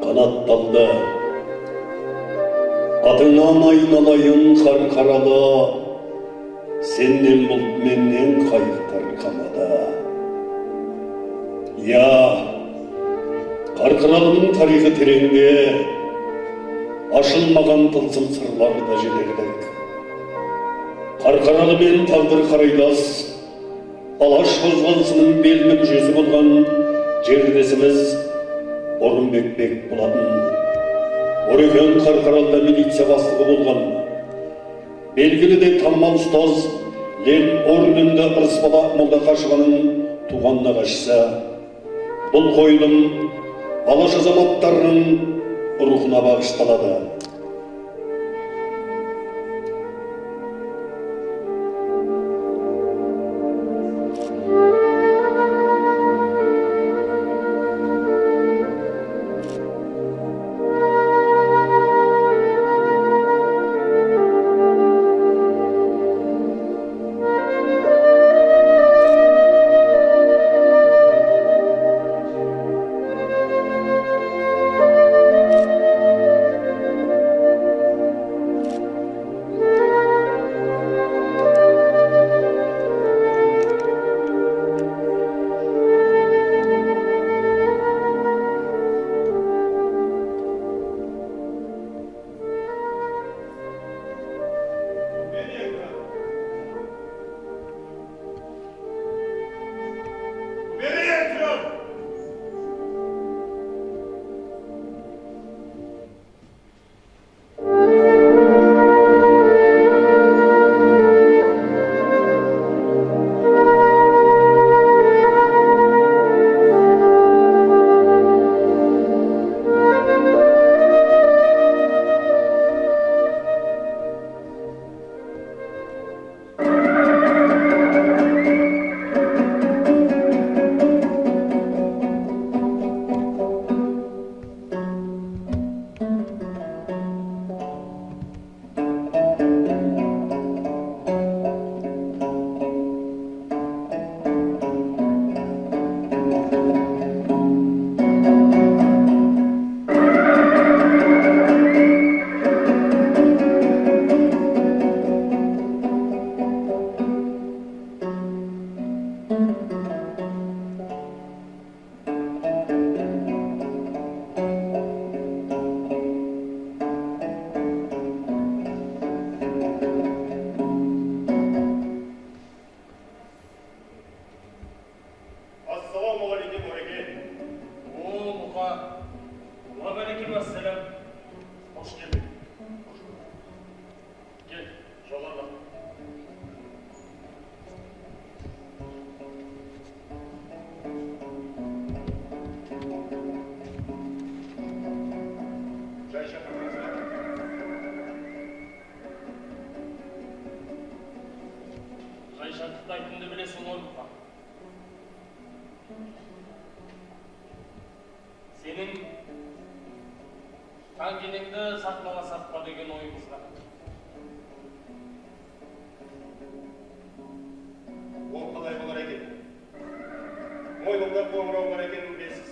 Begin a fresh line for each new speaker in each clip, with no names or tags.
Қанатталды. Атыңнан айналайын, Қарқаралы, сенен бұлт менен қайықтар қамады. Я, Қарқаралының тарихы тереңде, ашылмаған тылсым сырлар да жетерлік. Қарқаралымен тағдыр қарайлас, Алаш қозғалысының белді мүшесі болған жерлесіміз Орынбек бек болатын. Орекен Қарқаралыда милиция бастығы болған. Белгілі де танымал ұстаз, Ленин орденді Ырысбала Молдақашеваның туған нағашысы. Бұл қойылым Алаш азаматтарының рухына бағышталады.
Бери экран! Ассалаумағалейкум, Ореке.
О, Мұқа. Уағалейкум ассалам. Қош келдің. Кел, жоғарыла.
Жай шақырдыңыз ба?
Жай шаттықтайтынды білесің ғой, Мұқа. Сенің Таңкенеңді сахналасақ па деген ойымызда.
Ол қалай болар екен? Мойнымда қоңырау бар екенін білесіз.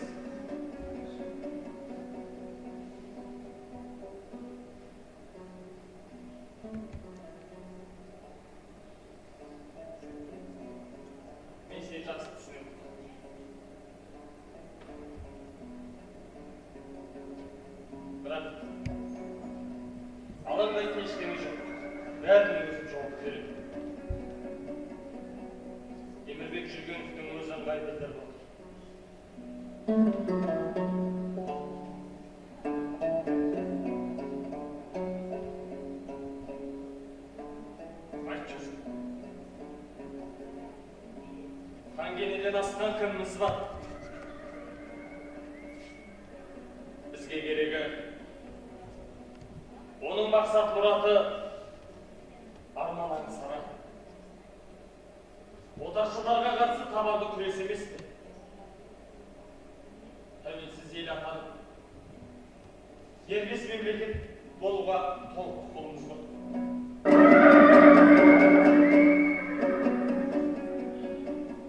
Мен сені жақсы түсінемін. Бірақ алаңдайтын ештеңе жоқ. Бәріне өзім жауап беремін. Темірбек Жүргеновтің өзі ыңғай білдіріп отыр. Айтшы өзің. Таңкенеден асқан кіміміз бар? Бізге керегі оның мақсат мұраты, арман аңсары. Отаршылдарға қарсы табанды күрес емес пе? Тәуелсіз ел атанып, дербес мемлекет болуға толық құқығымыз бар.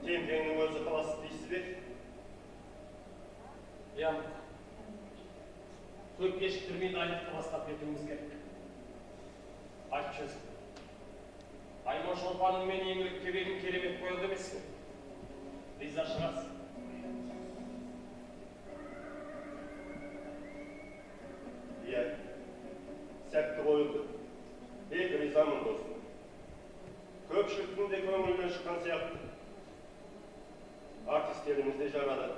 Темкеңнің өзі ықыласы дейсіз бе?
Иә. Көп кешіктірмей дайындықты бастап кетуіміз керек. Айтшы өзің. Айман Шолпанның мен Еңлік Кебегін керемет қойылды емес пе? Риза шығарсың.
Иә, сәтті қойылды. Бек ризамын, досым. Көпшіліктің де көңілінен шыққан сияқты. Артистеріміз де жарады.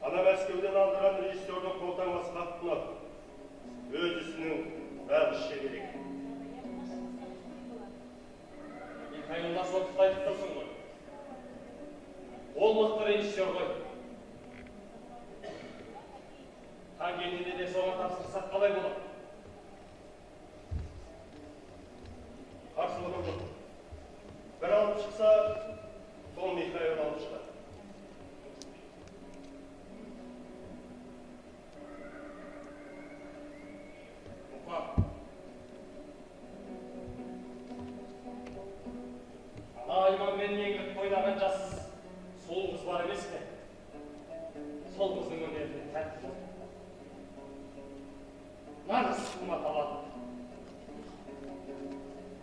Ана Мәскеуден алдырған режиссердің қолтаңбасы қатты ұнады. Өз ісінің нағыз шебері екен.
Михаил Насотовты айтып тұрсың ғой. Ол мықты режиссер ғой. Хангелдиді де соған тапсырсақ қалай болады?
Қарсылығым жоқ. Бір алып шықса, сол Михаил алып шығады.
Мұқа. Ана Айман мен Еңлік ойнаған жас сұлу қыз бар емес пе? Сол қыздың өнеріне тәнті болдым. Нағыз тума талант.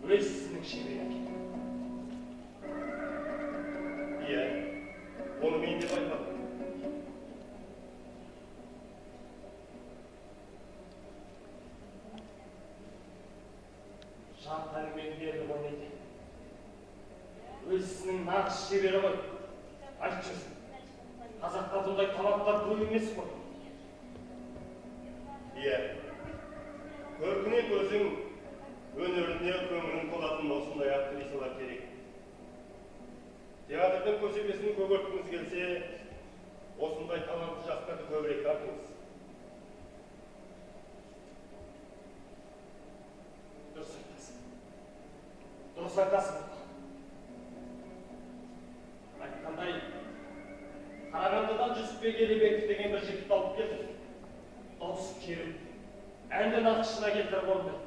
Өз ісінің шебері екен.
Иә, оны мен де байқадым.
Жан тәнімен беріліп ойнайды. Өз ісінің нағыз шебері ғой. Айтшы өзің. Қазақта бұндай таланттар көп емес қой.
Иә, көркіне көзің, өнеріне көңілің толатын осындай актрисалар керек. Театрдың көсемесін көгерткіңіз келсе, осындай талантты жастарды көбірек тартыңыз.
Дұрыс айтасың. Дұрыс айтасың. Айтқандай, Қарағандыдан Жүсіпбек Елебеков деген бір жігітті алып келдім. Дауысы керемет. Әнді нақышына келтіріп орындайды.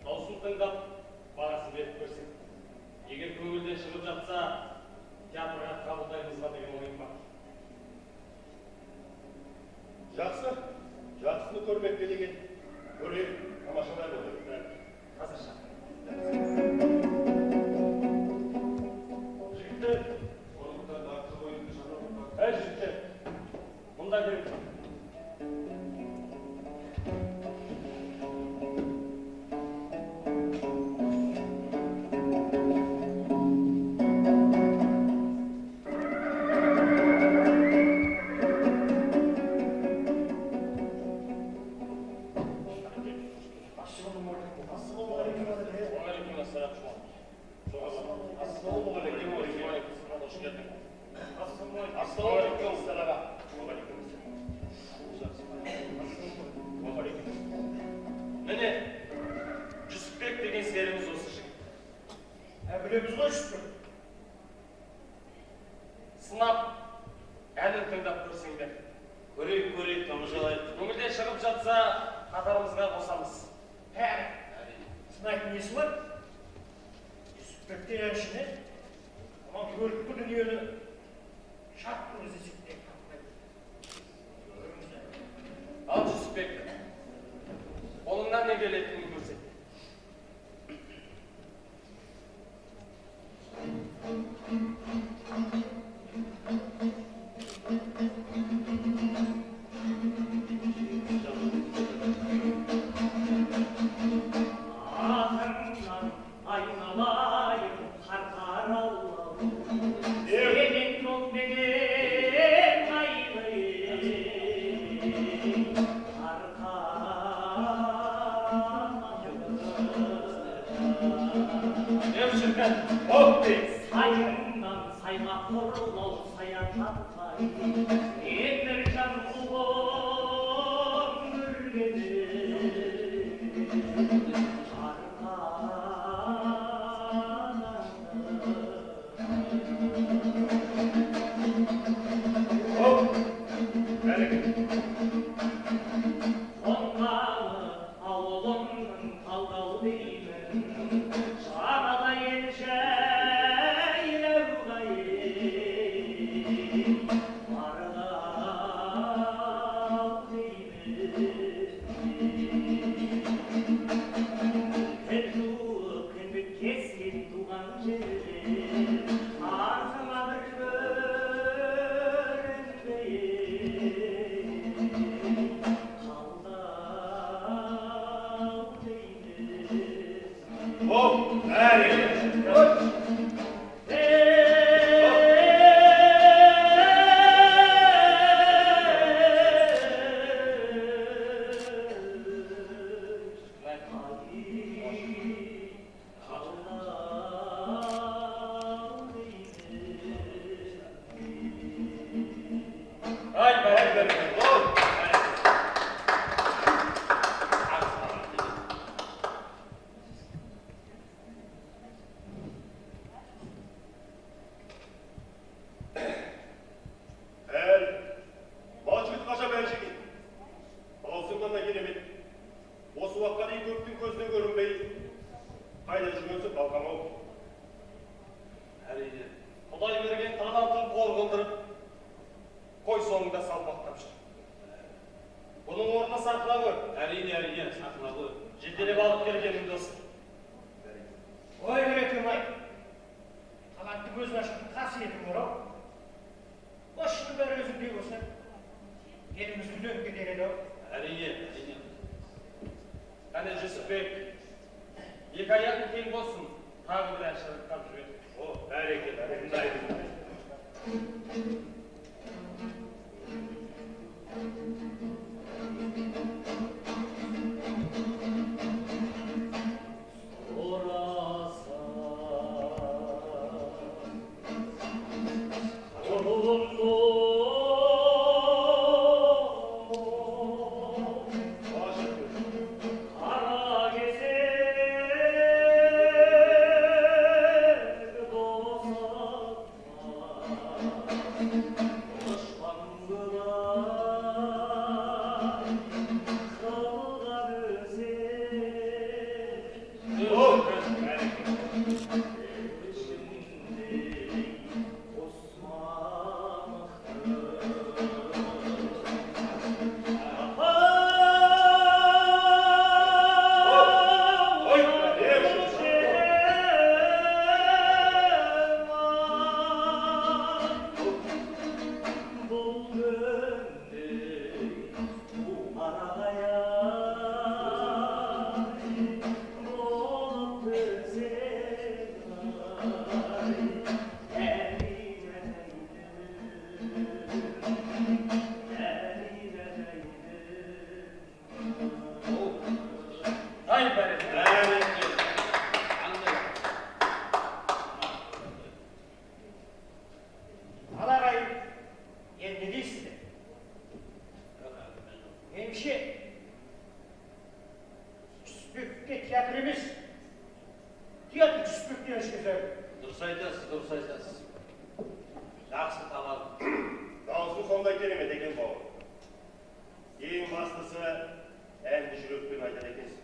Даусын тыңдап, бағасын беріп көрсек. Егер көңілден шығып жатса, театрға қабылдаймыз ба деген ойым бар.
Жақсы, жақсыны көрмек деген. Көрейік, тамашалай отырып.
Қазір шақырайын. Жігіттер, әй жігіттер, мұнда келіңдер. Уағалейкум ассалам, Жұман.
Ассалаумағалейкум.
Қош келдің.
Ассалаумағалейкум. Уағалейкум. Уағалейкум.
Міне, Жүсіпбек деген серіміз осы жігіт.
Білеміз ғой Жүсіпбек.
Сынап, әнін тыңдап көрсеңдер.
Көрейік, көрейік, тамашалайық.
Көңілден шығып жатса, қатарымызға қосамыз.
Ә, сынайтын несі бар? Жүсіпбектен әншіні, аман көрікті дүниені шат іздесек те таппайды. Көріңіз.
Ал Жүсіпбек, қолыңнан не келетінін көрсет.
Атыңнан айналайын қарқаралау, сенен жол менен айлайын арқалау.
Ев шіркін, оп дей.
Сайыңнан сайға құрлау саяхаттай, темір жан құлым үргені арқалау.
Оп, бәрекелді.
Қонғалы ауылымның талдау деймін, жағалай ел жайлауға ел, барғал.
сақла көр.
Әрине, әрине, сақла ғой.
Жетелеп алып келгенің дос.
Ой, Нұрекем-ай, талантты көзін ашқан қасиетің бар-ау. Осының бәрі өзіңдей болса, еліміз гүлденіп кетер еді-ау.
Әрине, әрине.
Қане Жүсіпбек, екі аяғың кең болсын, тағы бір ән шырқап жібер.
О, бәрекелді, тыңдаймын.
Ай, бәрекелді.
Бәрекелді. Қандай?
Ал ағайын, енді не дейсіздер? Меніңше, Жүсіпбекке театр емес, театр Жүсіпбектен өшке зәру.
Дұрыс айтасыз, дұрыс айтасыз. Жақсы талант.
Дауысың сондай керемет екен, бауырым. Ең бастысы, әнді жүрекпен айтады екенсің.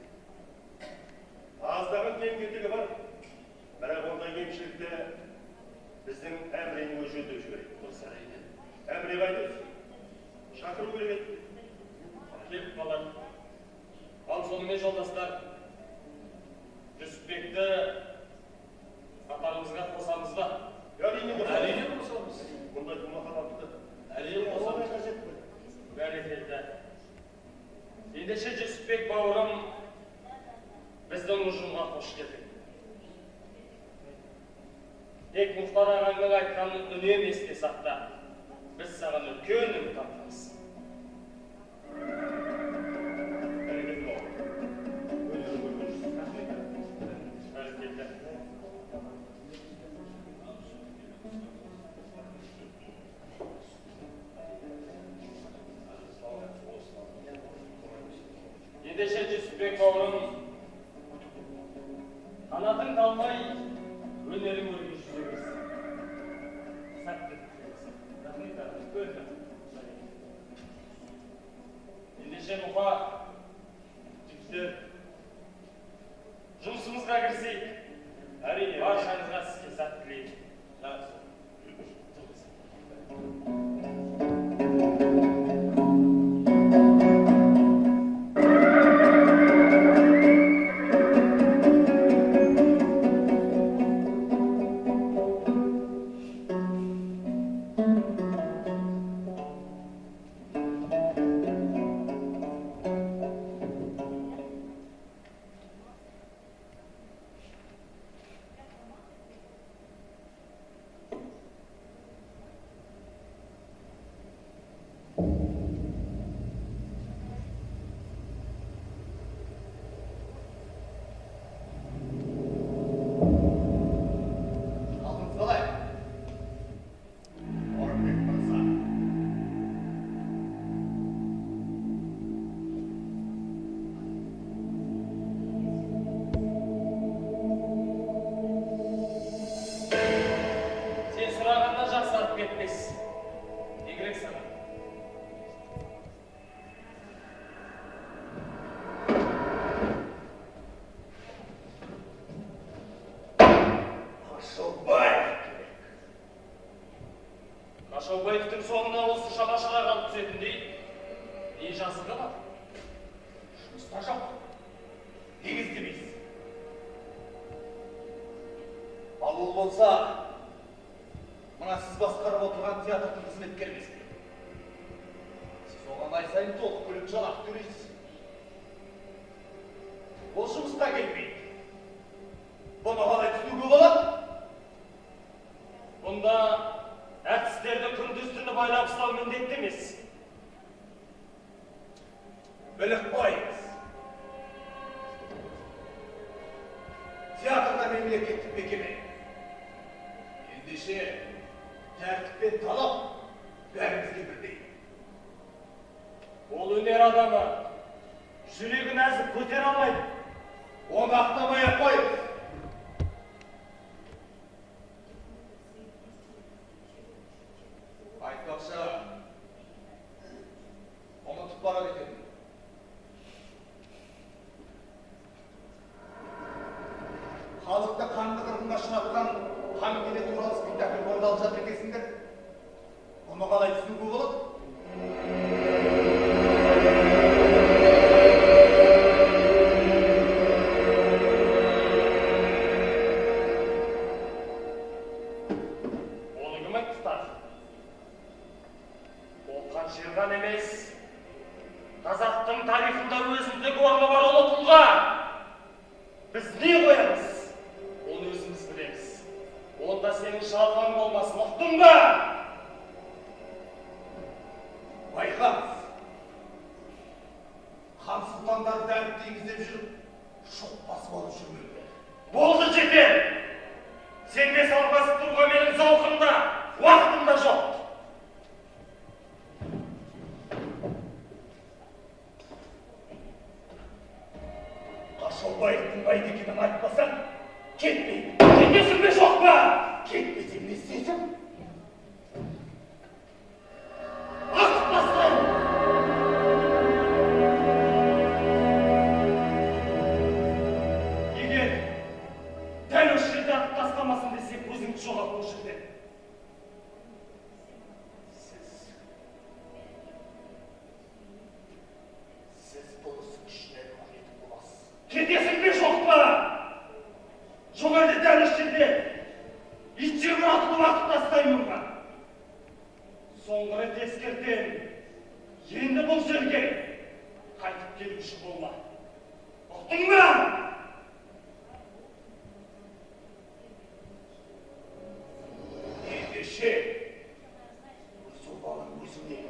Аздаған кем-кетігі бар, бірақ ондай кемшілікті біздің Әміренің өзі жөндеп жібереді.
Дұрыс, әрине.
Әміре қайда өзі? Шақыру керек еді.
Келіп қалар. Ал сонымен, жолдастар, Жүсіпбекті қатарымызға қосамыз ба?
Әрине қосамыз.
Әрине қосамыз.
Мұндай тума талантты.
Әрине
Олай
қосамыз.
қажет қой.
Бәрекелді. Ендеше, Жүсіпбек бауырым, біздің ұжымға қош келдің. Тек Мұхтар ағаңның айтқанын үнемі есте сақта. Біз саған үлкен үміт артамыз.
Бәрекелді, бауырым. Өнерің өркен жүрсін.
Бәрекелді. Ендеше, Жүсіпбек бауырым, қанатың талмай, өнерің өрге жүзе берсін. Сәттілік тілейміз.
Рахмет, аға, үлкен рахмет.
Ендеше, Мұқа, жігіттер, жұмысымызға кірісейік.
Әрине.
Баршаңызға сізге сәт тілеймін.
Жақсы.
Алдыңыз қалай? Орынбек мырза.
Сен сұрағаннан жақсарып кетпес. Не керек саған?
Қашаубаев керек.
Қашаубаевтың соңына осы шабашалар қалып түсетіндей не жазығы бар?
Жұмыста жоқ. Неге іздемейсіз? Ал ол болса, мына сіз басқарып отырған театрдың қызметкері емес пе? Сіз оған ай сайын толық көлем жалақы төлейсіз. Ол жұмысқа келмейді. Бұны қалай түсінуге болады?
Бұнда әртістерді күндіз түні байлап ұстау міндетті емес.
Біліп қойыңыз. Театрда мемлекеттік мекеме. Ендеше тәртіп пен талап бәрімізге бірдей.
Ол өнер адамы. Жүрегі нәзік, көтере алмайды.
Оны ақтамай-ақ қойыңыз. Айтпақшы, ұмытып барады екен. Халықты қанды қырғынға ұшыратқан Хан Кене туралы спектакль қойғалы жатыр екенсіңдер. Бұны қалай түсінуге болады?
Оны кім айтты тағы? Ол Қаншерхан емес. Қазақтың тарихында өзіндік орны бар ұлы тұлға. Біз не қоямыз? Оны өзіміз білеміз. Онда сенің шалғаң болмасын, ұқтың ба?
Байқаңыз. Хан сұлтандарды дәріптейміз деп жүріп, шоқ басып алып жүрмеңдер.
Болды, жетер. Сенбес алғасып тұруға менің зауқым да, уақытым да жоқ.
Қашаубаевтың қайда екенін айтпасаң, кетпеймін.
Кетесің бе, жоқ па?
Кетпесем не істейсің?
Атып тастаймын. Егер дәл осы жерде атып тастамасын десең, көзіңді жоғалт осы жерде.
Сіз бұл істің ішіне үкілетін боласыз.
Кетесің бе, жоқ па? Жоқ әлде дәл осы жерде ит жегір атылып атып тастаймын ба? Соңғы рет ескертемін. Енді бұл жерге қайтып келуші болма. Ұқтың ба?
Ендеше, өз обалың өзіңе.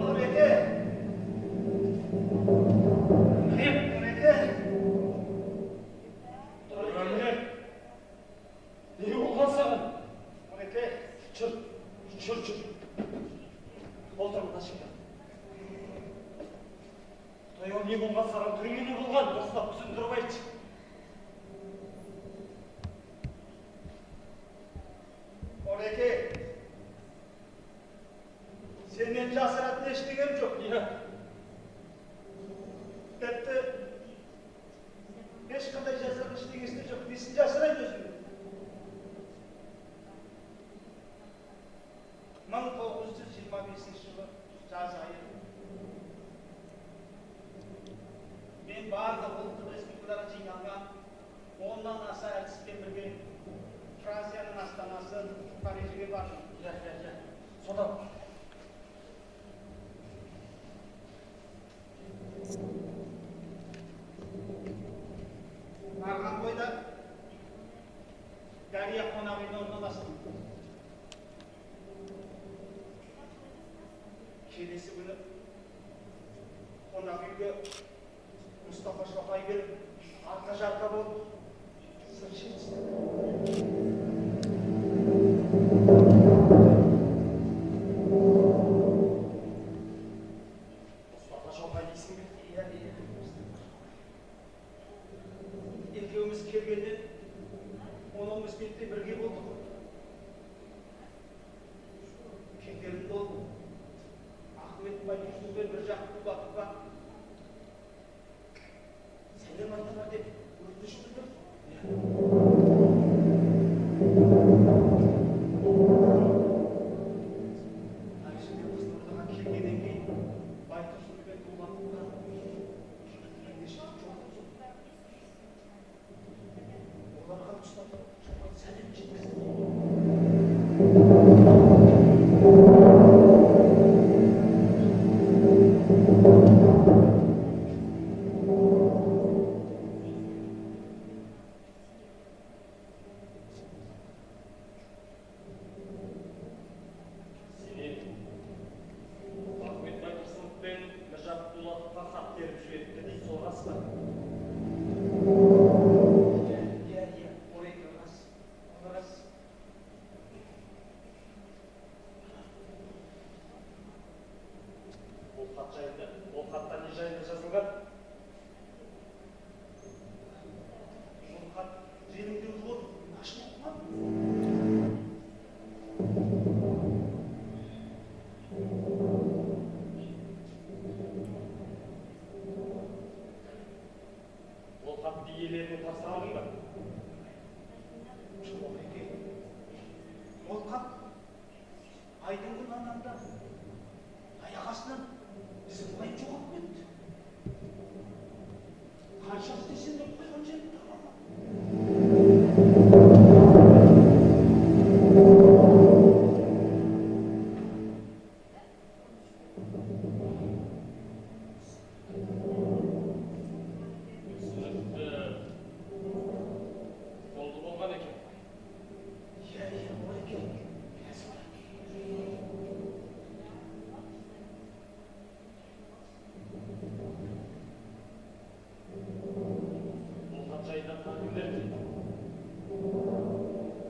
Ореке! Ореке!
Өмір, не болған саған?
Ореке,
Жүр, жүр, жүр. Отыр мына жерге. Құдай-ау, не болған саған? Түріңе не болған? Дұрыстап түсіндіріп айтшы.
Ореке, сенен жасыратын ештеңем жоқ.
Иә,
Тіпті ешқандай жасыратын ештеңесі де жоқ. Несін жасырайын өзіңнен? 1925 жылы жаз айы. Мен барлық ұлттық республикалардан жиналған 10-нан аса әртіспен бірге Францияның астанасы Парижге бардым.
Иә, иә, иә. Содан
Барған бойда Дария қонақ үйіне орналастым. Келесі күні қонақ үйге Мұстафа Шоқай келіп, арқа-жарқа болып сыр шертістік.
Мұстафа Шоқай дейсің бе?
Иә, иә, Мұстафа Шоқай. Екеуміз келгеннен 10-15 минуттай бірге болдық. Кетерінде ол Ахмет Байтұрсынов пен Міржақып Дулатовқа сәлем айтыңдар деп өтініш білдірді. Парижден Қызылордаға келгеннен кейін Байтұрсынов пен Дулатовқа бірнеше рет жолықтым. Оларға Мұстафа Шоқай сәлем жеткізді.
Сенен Ахмет Байтұрсынов пен Міржақып Дулатовқа хат теріп жіберіпті дейді, сол рас па?
Иә, иә, иә, Ореке, рас, ол рас.
Ол хат жайында, ол хатта не жайында жазылған?
Ол хат желімдеулі болды, ашып оқымадым.
Ол хатты иелеріне тапсыра алдың ба?
Жоқ, Ореке. Ол хат айдын анамда аяқ астынан ізім жоғалып кетті. Қанша іздесем де қойған жерін таба алмадым.
Түсінікті. Қолды болған екен.
Иә, иә, Ореке, иә, солай.
Ол хат жайында тағы кімдер біледі?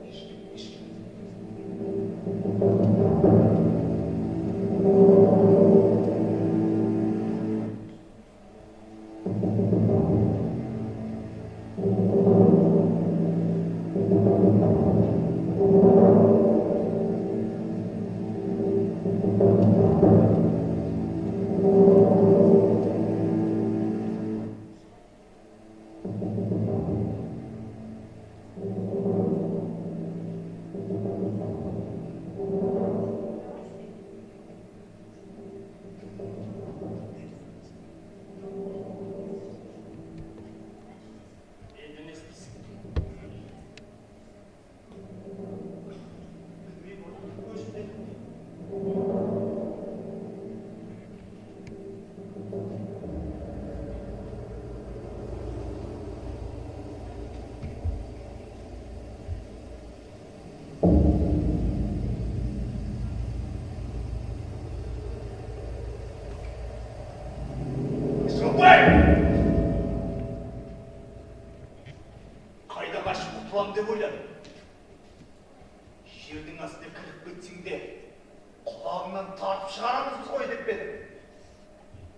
Ешкім, ешкім.
Енді не істейсің?
Білмеймін, өзім де білмеймін.
Шоқай! Қайда қашып құтылам деп ойладың? Жердің астына кіріп кетсең де, құлағыңнан тартып шығарамыз біз ғой деп пе едім?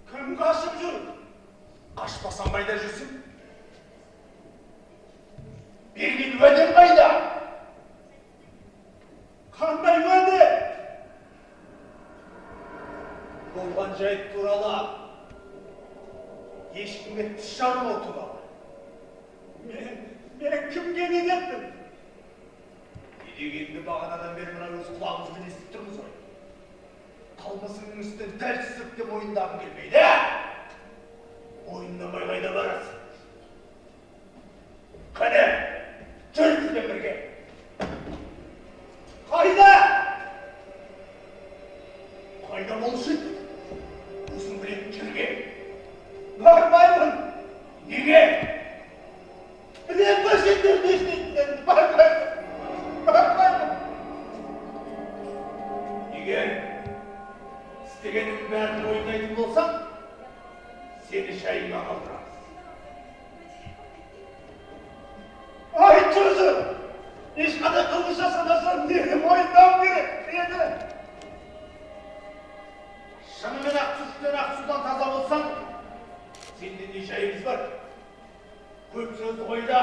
Кім қашып жүр?
Қашпасаң қайда жүрсің? Берген уәдең қайда?
Қандай уәде?
Болған жайт туралы ешкімге тіс жармау туралы.
Мен кімге не деппін?
Не дегенді бағанадан бері мына өз құлағымызбен естіп тұрмыз ғой. Қылмысыңның үстінен дәл түсіп те мойындағың келмейді, ә? Мойындамай қайда барасың? Қане, жүр бізбен бірге.
Қайда?
Қайда болушы еді? Өзің білетін жерге.
Бармаймын.
Неге?
Білем ба сендер не істейтіндеріңді, бармаймын.
Айтшы өзі. Ешқандай қылмыс жасамасам, мені мойындауым керек, мені.
Шынымен ақ сүттен, ақ судан таза болсаң, сенде не жайымыз бар? Көп сөзді қой да,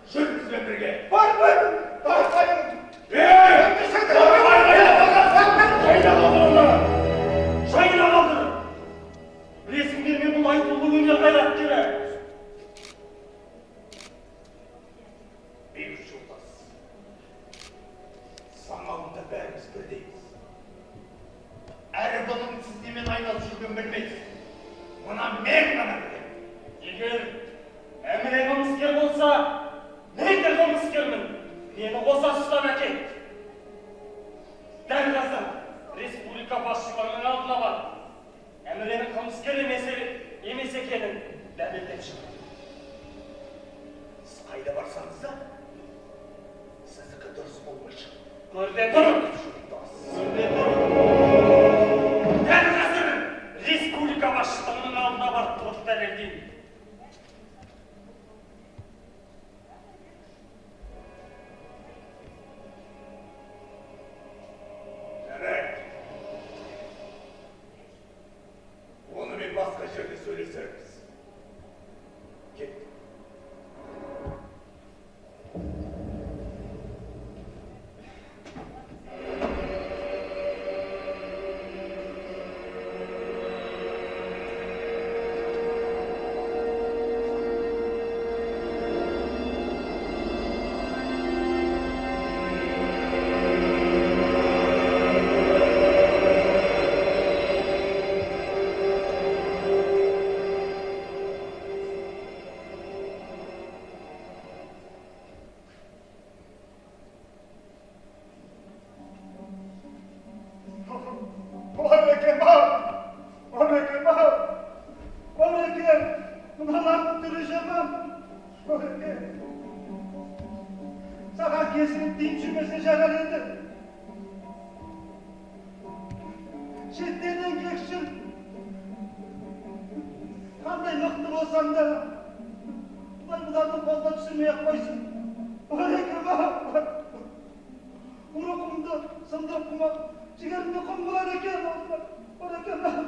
жүр бізбен бірге.
Бармаймын, бармаймын.
Ей! Бармай қайда Жайына қалдыр оны!
Жайына қалдыр! Білесіңдер ме, бұл айтулы өнер қайраткері.
Бейбіт жолдас, заң алдында бәріміз бірдейміз. Әрі бұның сіз немен айналысып жүргенін білмейсіз. Мына мен ғана білемін.
Егер Әміре қылмыскер болса, мен де қылмыскермін. Мені қоса ұстап әкет. Дәл қазір республика басшылығының алдына бар. Әміренің қылмыскер емес екенін дәлелдеп шық.
Сіз қайда барсаңыз да, сіздікі дұрыс болмай шығады.
Көрде тұр.
Жолдас.
Көрде тұр. Дәл қазір республика басшылығының алдына барып толық дәлелдеймін.
Жарайды. Онымен басқа жерде сөйлесерміз. Кеттік.
Ореке-ау, Ореке-ау, Ореке, мыналардың түрі жаман. Ореке, саған кесірім тиіп жүрмесе жарар еді. Шеттерінен кекшіл, қандай мықты болсаң да, құдай бұлардың қолына түсірмей-ақ қойсын. Ореке-ау, ұры құмды сындырып құмап, жігерімді құм қылар екен. Ореке-ау.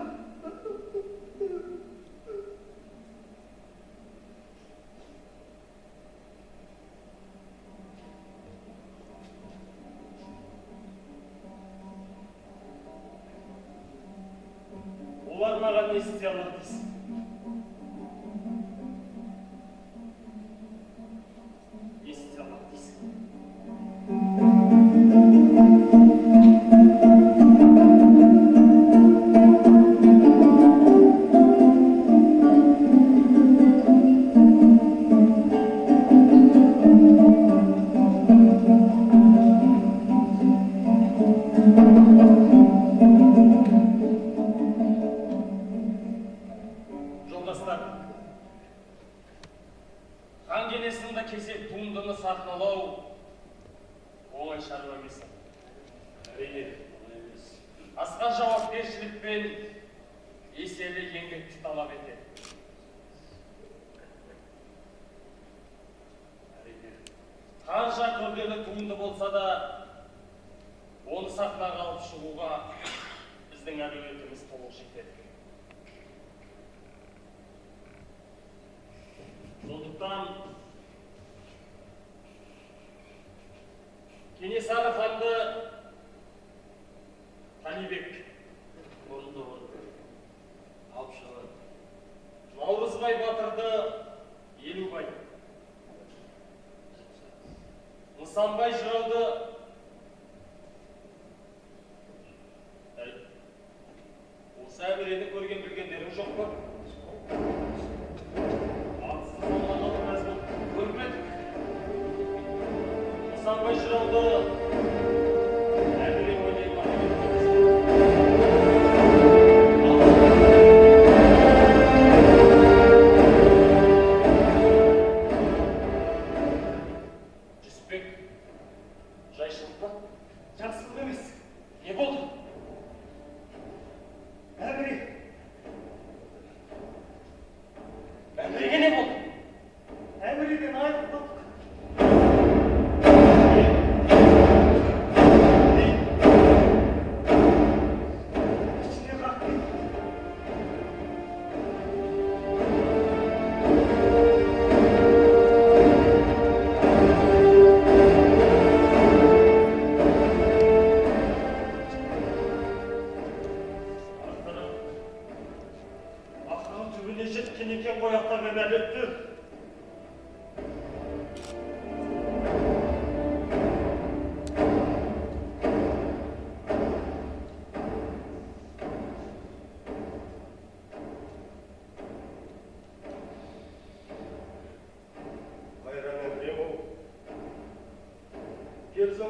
Олар маған не істей алар дейсің? Не істей алар дейсің? Жолдастар, Хан Кене сынды кесек туындыны сахналау оңай шаруа емес.
Әрине, оңай емес.
Асқан жауапкершілік пен еселі еңбекті талап етеді.
Әрине.
Қанша күрделі туынды болса да, оны сахнаға алып шығуға біздің әлеуетіміз толық жетеді. Сондықтан Кенесары ханды Қалибек,
Орынды, орынды. Алып шығады.
Наурызбай батырды Елубай, Нысанбай жырауды. Әй, осы Әмірені көрген білгендерің жоқ па? Атсыз болғанға біраз болды. Көрмедік. Нысанбай жырауды Әміре ойлай ма деген. Жүсіпбек, жайшылық па?
Жақсылық емес.
Не болды?
Әміре.
Әміреге не болды?
Әміреден айырылып қалдық.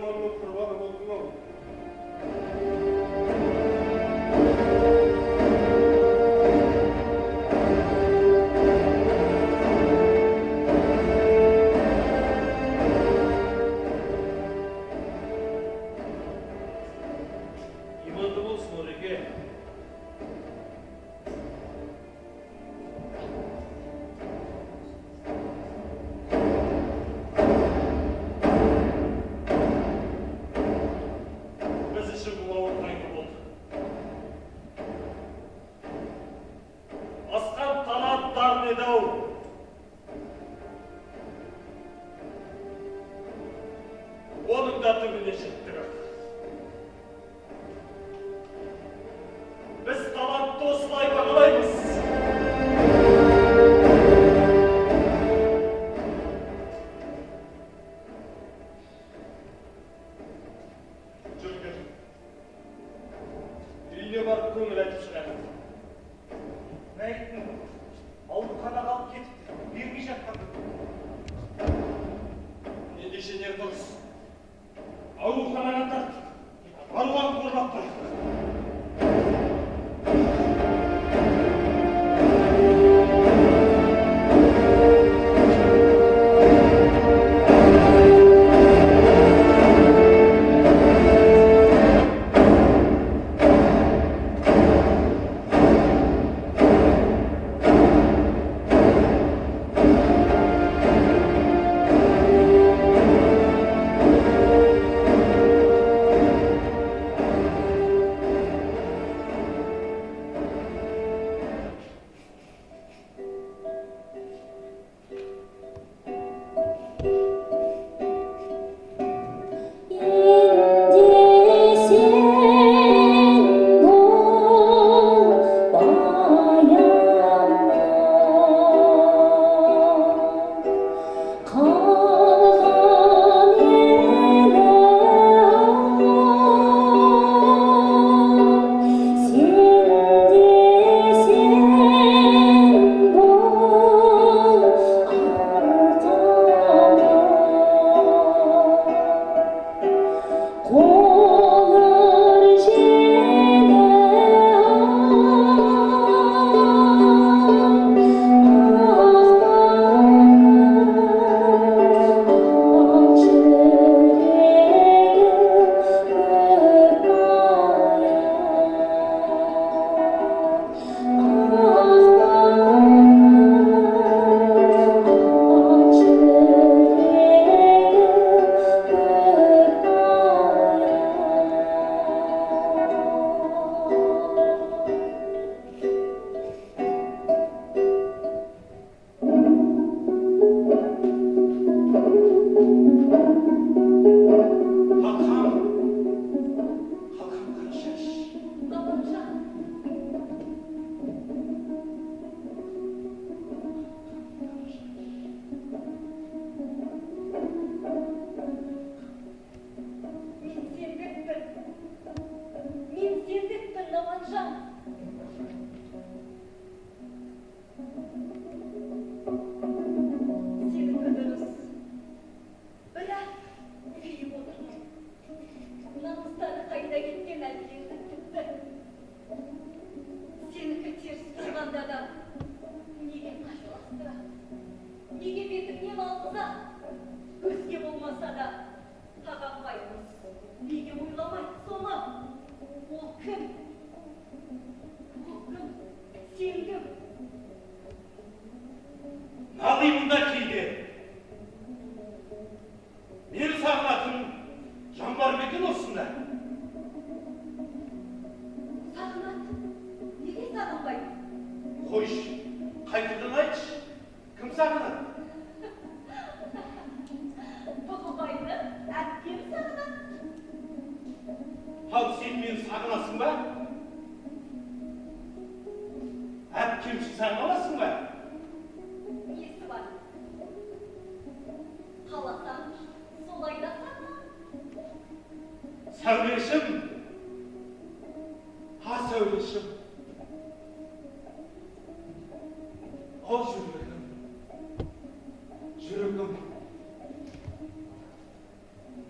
заманның құрбаны болдың ау.
Иманды болсын, Ореке. Біз үшін бұл ауыр қайғы болды. Асқан талант дарын еді-ау. Оның да түбіне жеттік. Біз талантты осылай бағалаймыз. Жүріңдер. Үйіне барып көңіл айтып шығайық.
Мәйіттің ауруханаға алып кетіпті. Бермей жатқан.
Ендеше не дұрыс? Ауруханаға тарт. Аруақ қорлап тұр.
Енді сен бол баянда, қалған елім, сен де сен бол арқам. Қоңыр желі ақ жүрегім көк мая, ақ жүрегім көк мая.
Қалқам. Қалқам Қарашаш.
Бабамжан, мен сендікпін. Мен сендікпін, Аманжан. Сенікі дұрыс. Бірақ күйіп отырмын. Намыстары қайда кеткен әлгілердің тіпті. Сенікі теріс болғанда да неге қажыластырады? Неге бетіңнен алғызады? Өзге болмаса да ағам байғұс неге ойламайды соны? Ол кім? Ол кім? Сен кім?
Налимын да кейде. Мені сағынатын жан бар ма екен осында?
Сағынады. Неге сағынбайды?
Қойшы, қайтадан айтшы. Кім сағынады?
Бұқыбайды әпкем сағынады.
Ал сен мені сағынасың ба? Әпкемші сағына аласың ба?
Несі бар? Қаласаң, солай да сағына.
Сәулешім. Ha, Сәулешім. Ал жүрегім. Жүрегім.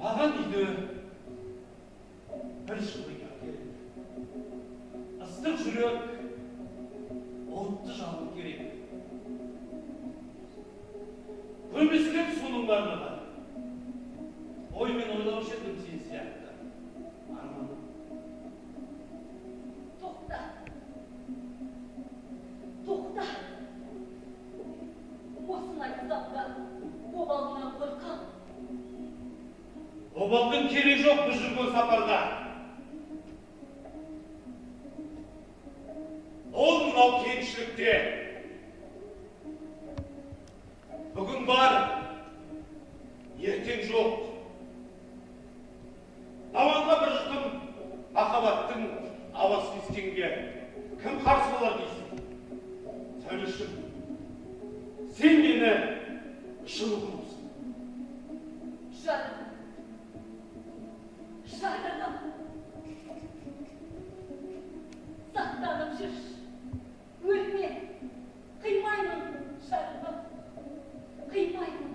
Маған үйде
Ой, мен ойлаушы едім сен сияқты. Арманым.
Тоқта. Тоқта. Осыны айтсам да, обалыңнан қорқам.
Обалдың керегі жоқ бұл жүрген сапарда. Ол мынау кеңшілікте. Бүгін бар, ертең жоқ. Дауанға бір жұтым махаббаттың ауасы кескенге кім қарсы болар дейсің? Сәулешім, сен мені шын ұғынсың.
Жарығым. Жарығым. Сақтанып жүрші. Өлме. Қимаймын, жарығым. Қимаймын.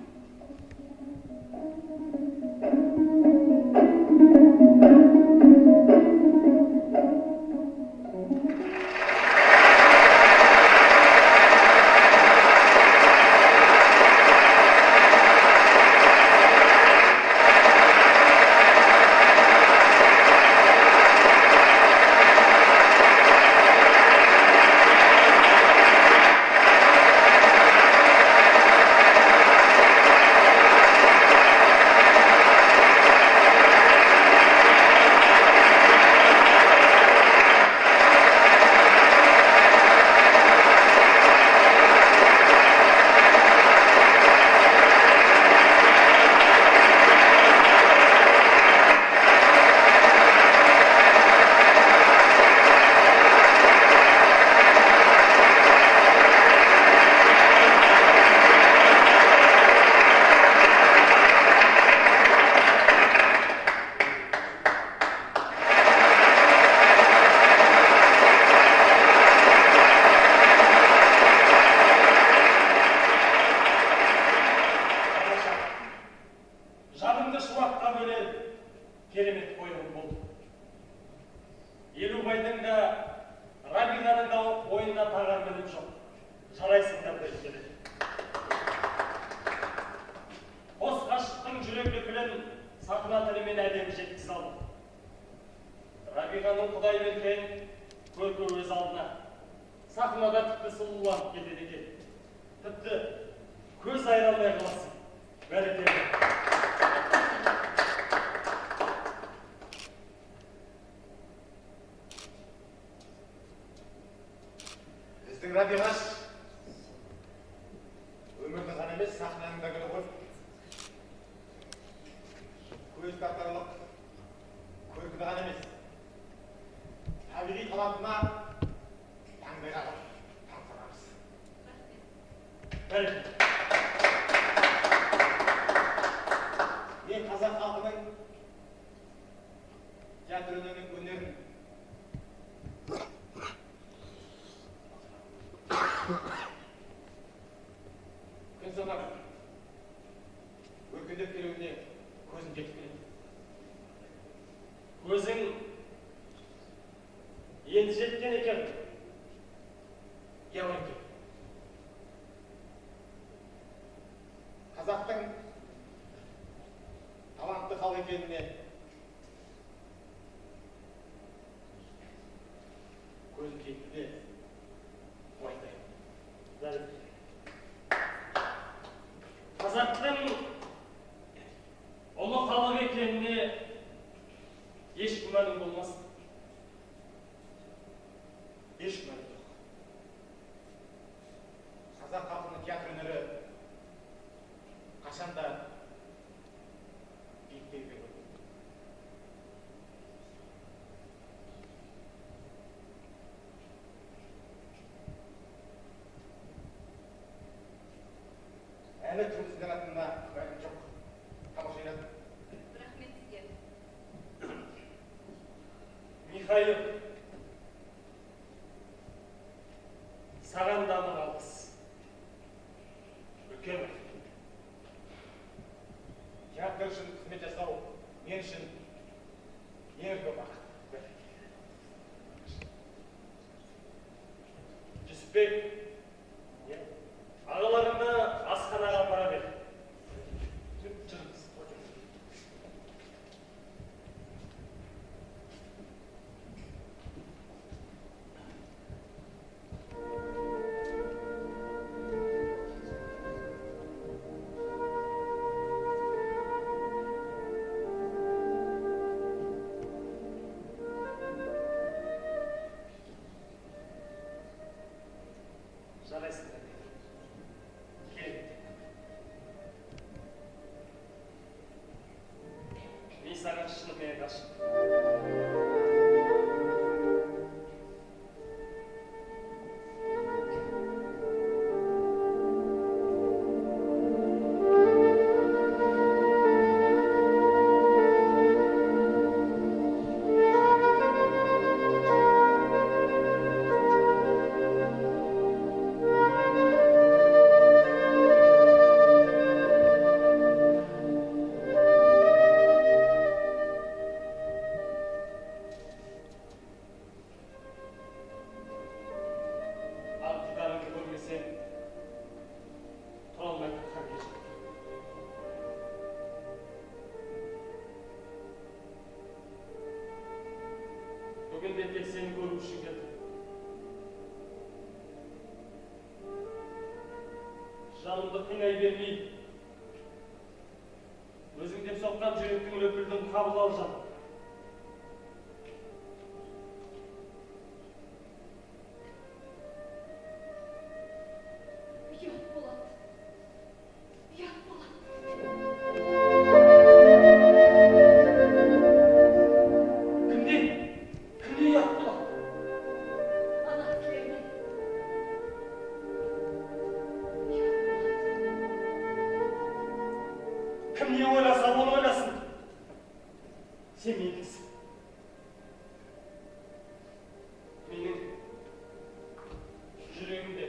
Жаныңды шуаққа бөлер керемет қойылым болды. Елубайдың да, Рабиғаның да ойына тағар мінім жоқ. Жарайсыңдар деп келеді. Қос ғашықтың жүрек лүпілін сахна тілімен әдемі жеткізе алды. Рабиғаның құдай берген көркі өз алдына. Сахнада тіпті сұлуланып кетеді екен. Тіпті көз айыра алмай қаласың. Бәрекелді.
Біздің Рабиғаш өмірдің ғана емес, сахнаның да гүлі ғой. Көз тартарлық көркіні ғана емес, табиғи талантына таңдай қағып тамсанамыз.
Бәрекелді.
Мен қазақ халқының театр өнерінің өнерін күн санап өркендеп келуіне көзім жетіп келеді.
Көзің енді жеткен екен.
Иә, Ореке. Қазақтың талантты халық екеніне көзім жетті де уайымдаймын.
Бәрекелді. Қазақтың ұлы халық екеніне еш күмәнің болмасын. Еш күмәнім жоқ.
Қазақ халқының театр өнері қашанда биіктей берді. Әлі жұлдызданатынына күмәнім жоқ. Тамаша ойнадың.
Рахмет сізге.
Михаил, саған да мың алғыс. Үлкен рахмет.
Театр үшін қызмет жасау мен үшін ең үлкен бақыт.
Жүсіпбек, ағаларыңды асханаға апара бер. Жүріңіз. Айтпашы. Ал дидарыңды көрмесем, тұра алмайтын халге жеттім. Бүгін де тек сені көру үшін келдім. Жанымды қинай бермей, өзің деп соққан жүректің лүпілдің қабыл ал, жаным.
Ұят болады. Ұят болады.
Кімде? Кімде ұят болады?
Ана кісілерге. Ұят болады.
Кім не ойласа, оны ойласын. Сен меніңсің. Менің жүрегімде,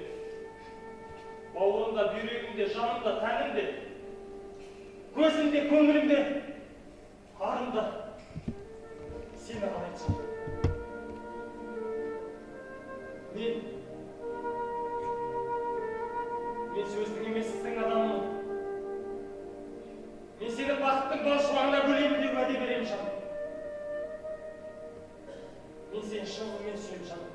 бауырымда, бүйрегімде, жанымда, тәнімде, көзімде, көңілімде, арымда сені қалайтын. Мен сөздің емес, істің адамымын. Мен сені бақыттың бал шуағына бөлеймін деп уәде беремін, жаным. Мен сені шынымен сүйемін, жаным.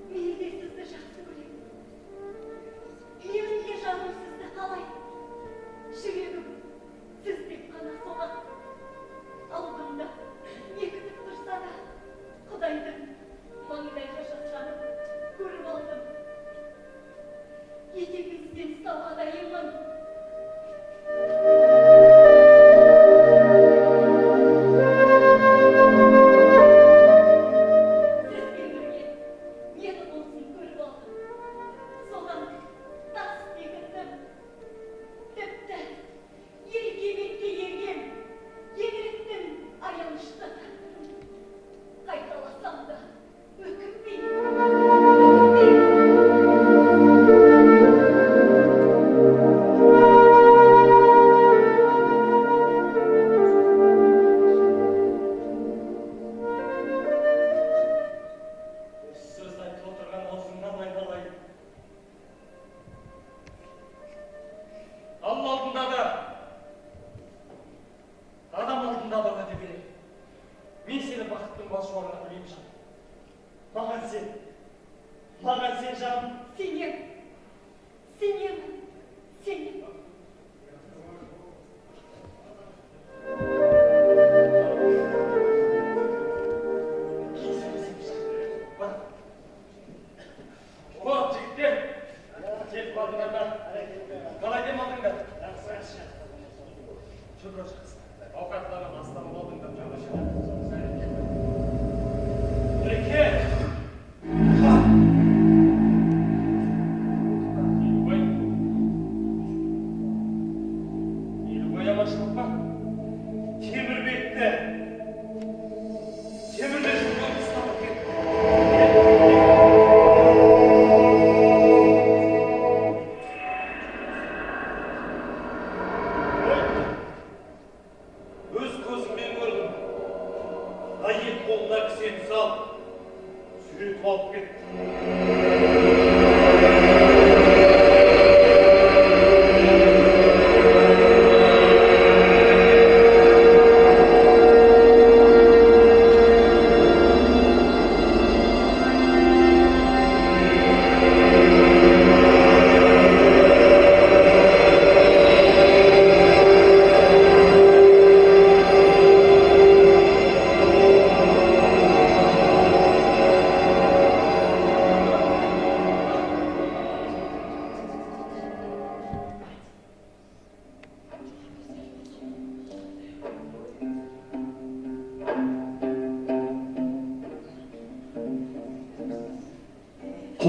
Мен де сізді жақсы көремін. Менің де жаным сізді қалайды. Жүрегім сіз деп қана соғады. Алдымда не күтіп тұрса да, Құдайдың маңдайға жазғанын көріп алдым. Етегіңізден ұстауға дайынмын. Сізбен бірге нені болсын көріп алдым. Соған тас бекіндім. Тіпті еркебетке ерген еңіріктің аянышты тағдырын қайталасам да өкінбеймін. Өкінбеймін.
Осы сөзді айтып отырған аузыңнан айналайын. Алла алдында да, адам алдында да уәде беремін. Мен сені бақыттың бал шуағына бөлеймін, жаным. Маған сен, маған сен, жаным.
Сенем. Сенемін. Сенемін.
Кейін сөйлесеміз, жаным. Бар. О, жігіттер, келіп қалдыңдар ма? Қалай демалдыңдар?
Жақсы.
Шүкір, жақсы. Ауқаттанып, астанып алдыңдар. Ереке! Елубай. Елубай, аманшылық па?
Темірбекті темірде жүрген ұстап әкетті. Ой, өз көзіммен көрдім. Әйел қолына кісен салып, сүйретіп алып кетті.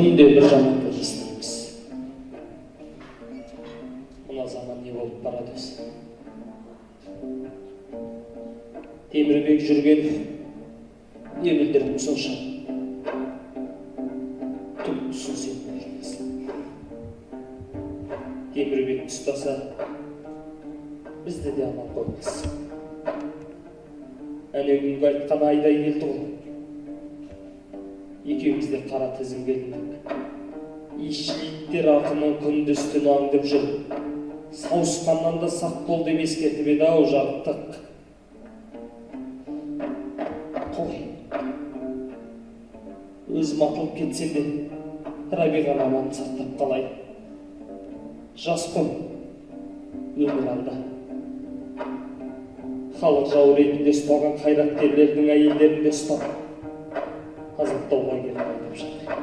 Күнде бір жамандық естиміз. Мына заман не болып барады өзі? Темірбек Жүргенов не білдірдім сонша? Түк түсінсем білмейсің. Темірбекті ұстаса, бізді де аман қоймас. Әнеу күнгі айтқан айдай келді ғой. Екеуміз де қара тізімге іліндік. Иісшіл иттер ақынын күндіз түні аңдып жүр. Сауысқаннан да сақ бол деп ескертіп еді-ау жарықтық. Қой. Өзім атылып кетсем де Рабиғаны аман сақтап қалайын. Жас қой, өмір алда. Халық жауы ретінде ұсталған қайраткерлердің әйелдерін де ұстап, азаптауға келіп айдап жатыр.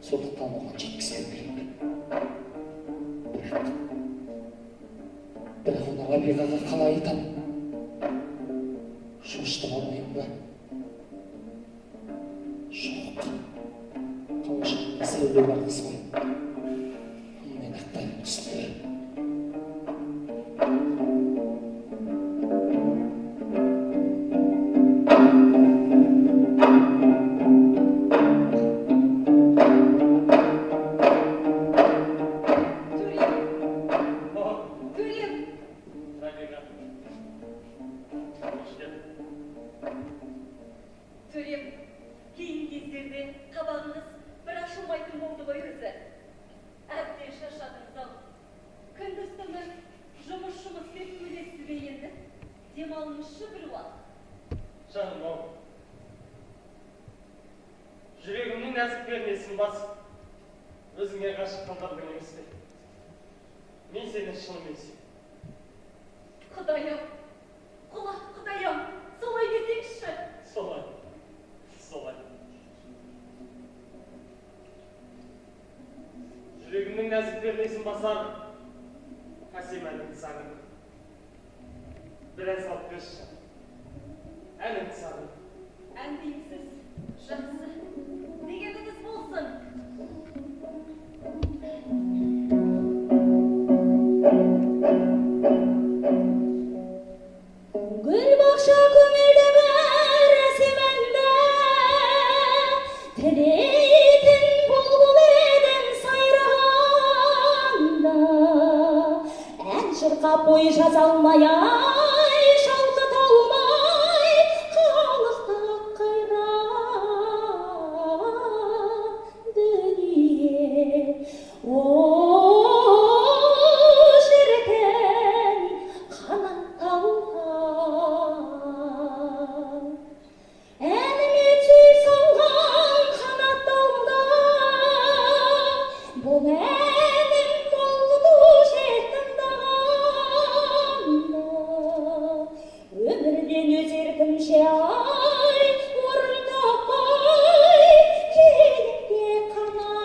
Сондықтан оған жеткізбеу керек. Бірақ оны Рабиғаға қалай айтамын? Шошытып алмаймын ба? Жоқ. Қауышқанда сәуле бар қыз ғой. Мен ақтаймын түсіндір.
Төрем, төрем,
Рабиға. Қош келдің.
төрем. Кейінгі кездерде қабағыңыз бір ашылмайтын болды ғой өзі. Әбден шаршадыңыз-ау. Күндіз түні жұмыс жұмыс деп өлесіз бе енді? Демалыңызшы бір уақ.
Жаным ау. Жүрегімнің нәзік пернесін басып, өзіңе ғашық қалдырдың емес пе? Мен сені шынымен сүйемін.
Құдай-ау, құлақ құдай-ау, солай десеңізші.
Солай. Солай. Жүрегімнің нәзік пернесін басар әсем әніңді сағындым. Бір ән салып берші. Әніңді сағындым.
Ән деймісіз, жақсы. Дегеніңіз болсын.
Гүл бақша көңілді бір әсем әнді, тілейтін бұлбұл едің сайрағанда. Ән шырқап ой жаза алмай, ай шалқыта алмай, қалықтап қайран дүние. О, шіркін, қанат алған. Әніме түй салған қанатталды, бұл әнім болды жет тыңдағанда. Өмірден өз еркімше ай, орын таппай, келіпте қанат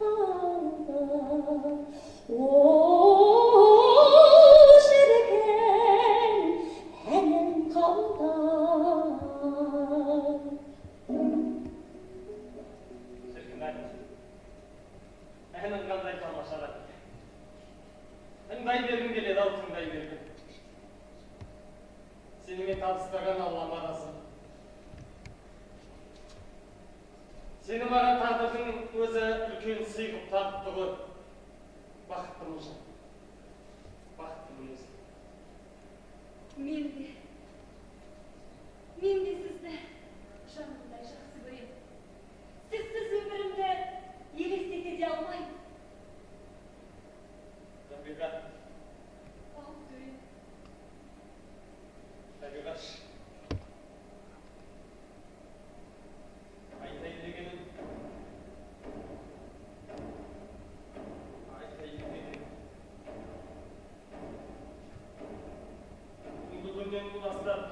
алды. О, шіркін, әнім қалды.
Шіркін ән. Әнің қандай тамаша да. Тыңдай бергім келеді ау, тыңдай бергім. Сенімен табыстырған Аллама разы. Сені маған тағдырдың өзі үлкен сый қып тартты ғой. Бақыттымын жан. Бақыттымын өзі.
Мен де, мен де сізді жанымдай жақсы көремін. Сізсіз өмірімді елестете де алмаймын.
Рабиға,
Ау, төрем.
Рабиғаш. Айтайын дегенім, айтайын дегенім. Бүгінгі күннен бастап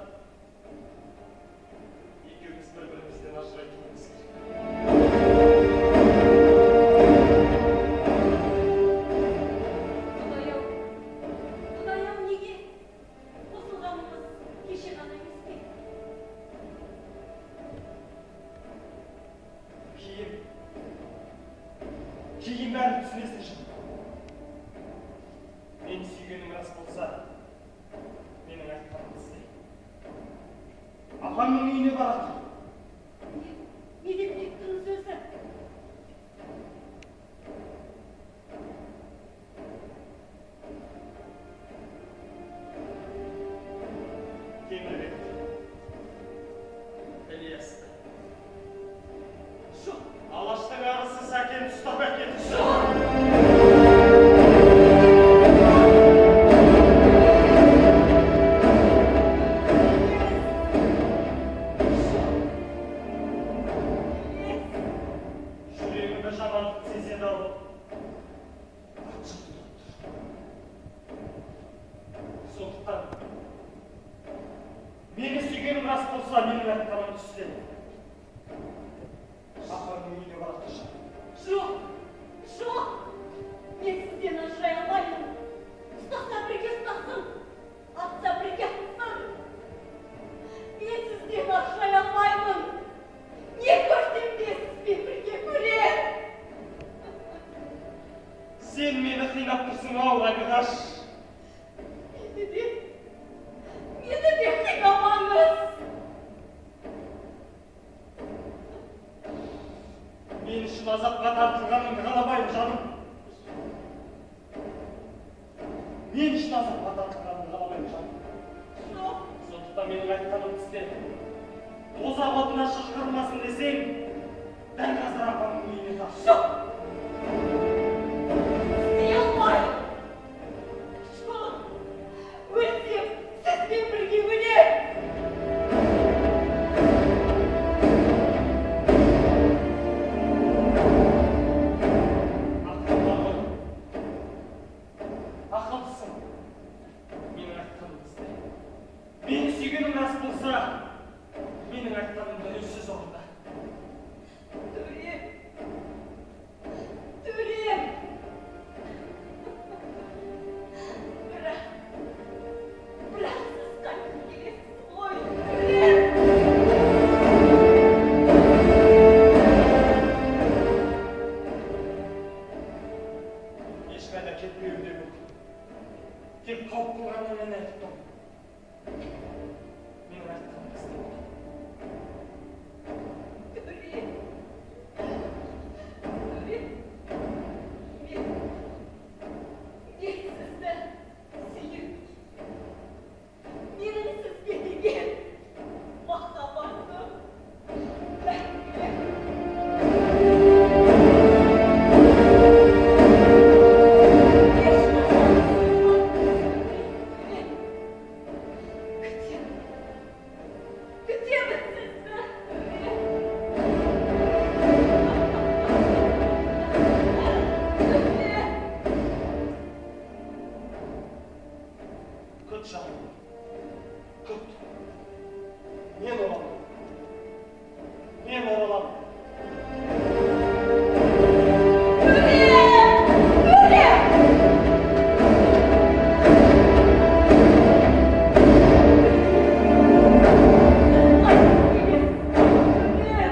екеуміз бір-бірімізден ажырайтуымыз керек.
Құдай-ау, Құдай-ау, неге? Қосылғанымыз кеше ғана емес пе?
Апамның үйіне барады.
Не деп кеттіңіз өзі?
Темірбек. Ілиясты.
Жоқ.
Алаштың арысы Сәкен ұстап әкетті.
Жоқ.
Жүрегімді жамандық сезеді ау. Быт-шыт болып тұр. Сондықтан мені сүйгенің рас болса, менің айтқанымды істе. Апамның үйіне барады.
Жоқ. Жоқ. Мен сізден ажырай алмаймын. Ұстаса бірге ұстасын. Атса бірге атсын. Мен сізден ажырай алмаймын. Не көрсем де сізбен бірге көрем.
Сен мені қинап тұрсың ау, Рабиғаш.
Мені де қинамаңыз.
Мен үшін азапқа тартылғаныңды қаламаймын, жаным. Мен үшін азапқа тартылғаныңды қаламаймын, жаным.
Жоқ.
Сондықтан менің айтқанымды істе. Тозақ отына шыжғырмасын десең, дәл қазір апамның үйіне тарт.
Жоқ. Істей алмаймын. Жоқ. Өлсем, сізбен бірге өлем.
Ақыл бар ғой. Ақылдысың. Менің айтқанымды істе. Мені сүйгенің рас болса, менің айтқанымды үнсіз орында.
Төре. Төре. Бірақ сіз қайтып келесіз ғой, Төре.
Ешқайда кетпеуім де мүмкін. Тек қауіп қылғаннан айтып тұрмын. Менің айтқанымды істе.
Төре. Төре. Мен сізді сүйемін. Менің сізге деген махаббатым мәңгілік. Ешқашан сүймеймін, Төре. Күтемін. Күтемін сізді, Төре. Төре.
Күт, жаным. Күт. Мен ораламын. Мен ораламын.
Төре! Төре! Сіз қайтып келесіз ғой, Төре.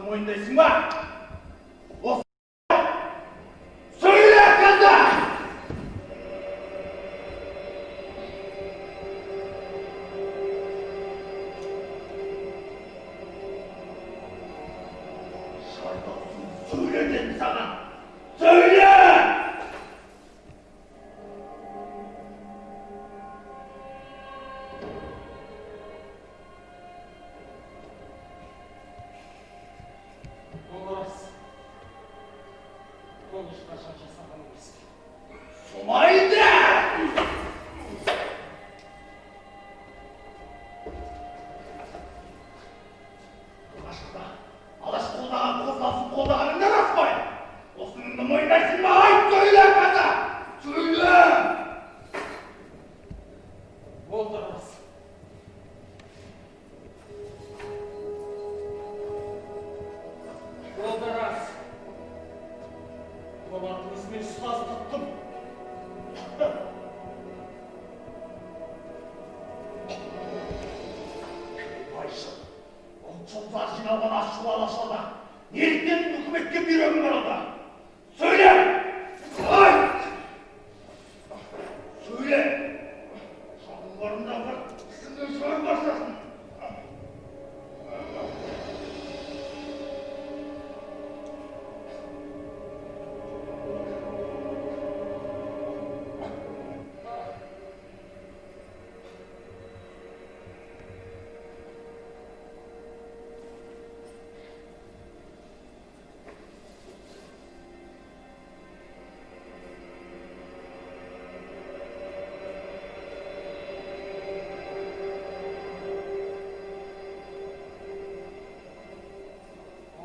Мойындайсың ба? Сөйле, қаза! Шардаусың, сөйле дедім саған! Сөйле!
Ол рас. Оны ешқашан жасаған емеспін.
Солай да! Алғашқыда Алаш қолдаған қозғалысын қолдағаның да рас қой. Осының да мойындайсың ба? Айт, сөйле, қаза! Сөйле!
Ол да рас. Ол да рас. Оларды өзіме ұстаз тұттым.
Байшыл, ұлтшылдар жиналған ашулы алашорда неліктен үкіметке бүйрегің бұрылды? Сөйле! Айт! Сөйле! Жаның барында бір тісіңнен шығарып барсасын.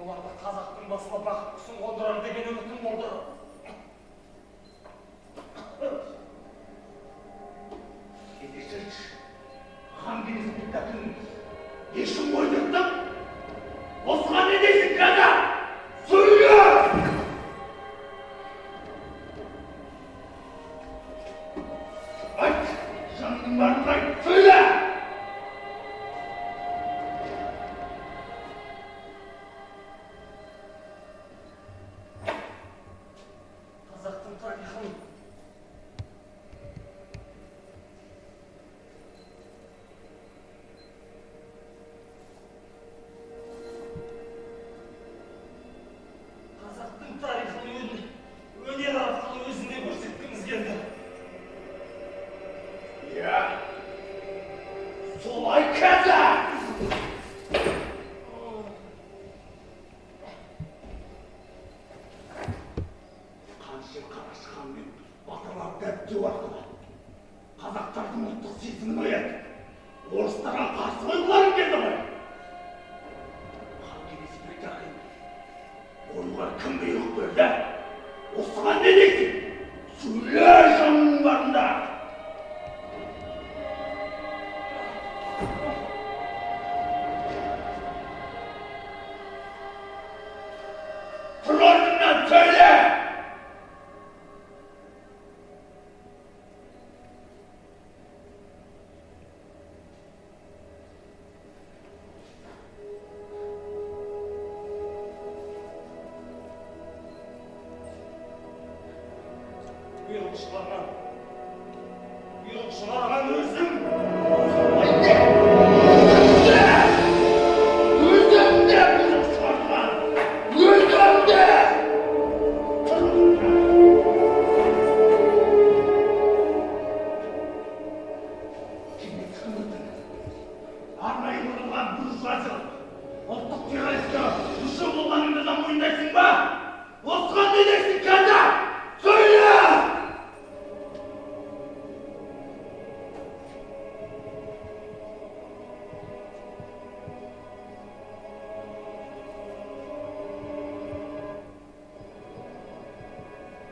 Оларды қазақтың басына бақыт құсын қондырар деген үмітім болды.
Ендеше, Хан Кене спектаклін не үшін қойдырттың? Осыған не дейсің, қаза? Сөйле! Айт, жаныңның барын айт, сөйле!
Қазақтың тарихын өнер арқылы өзіне көрсеткіміз келді.
Иә, солай, қаза! Қаншер Қарашы хан мен батырлар дәріптеу арқылы қазақтардың ұлттық сезімін оятып, орыстарға қарсы қойғыларың келді ғой. Хан Кене спектаклін қоюға кім бұйрық берді? Осыған не дейсің? Сөйле, жаның барында! Тұр орныңнан, сөйле!
Бұйрық шығарған өзім.
Солай де! Өзім де бұйрық шығарған! Өзім де! Тұр орныңнан! Кеңес үкіметінің арнайы құрылған буржуазиялық ұлттық террористке мүше болғаныңды да мойындайсың ба? Осыған не дейсің, қаза? Сөйле!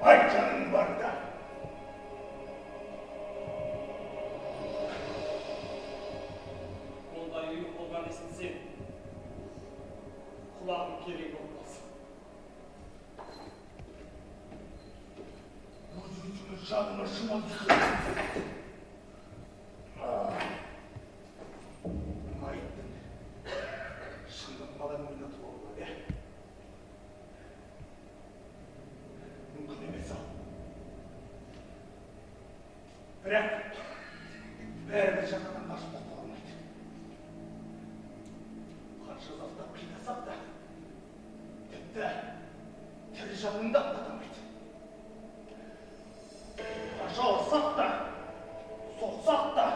Айт, жаның барында!
Ондай ұйық болған естісем, құлағым керек болмас.
Өз күшіме жаныма шыман түсті. Айттың. Шындығын қалай мойындатуға болады, ә? Бірақ бәрібір жазадан қашып құтыла алмайды. Қанша азаптап қинасақ та, тіпті тірі жанын да ақтата алмайды. Қанша ұрсақ та, соқсақ та,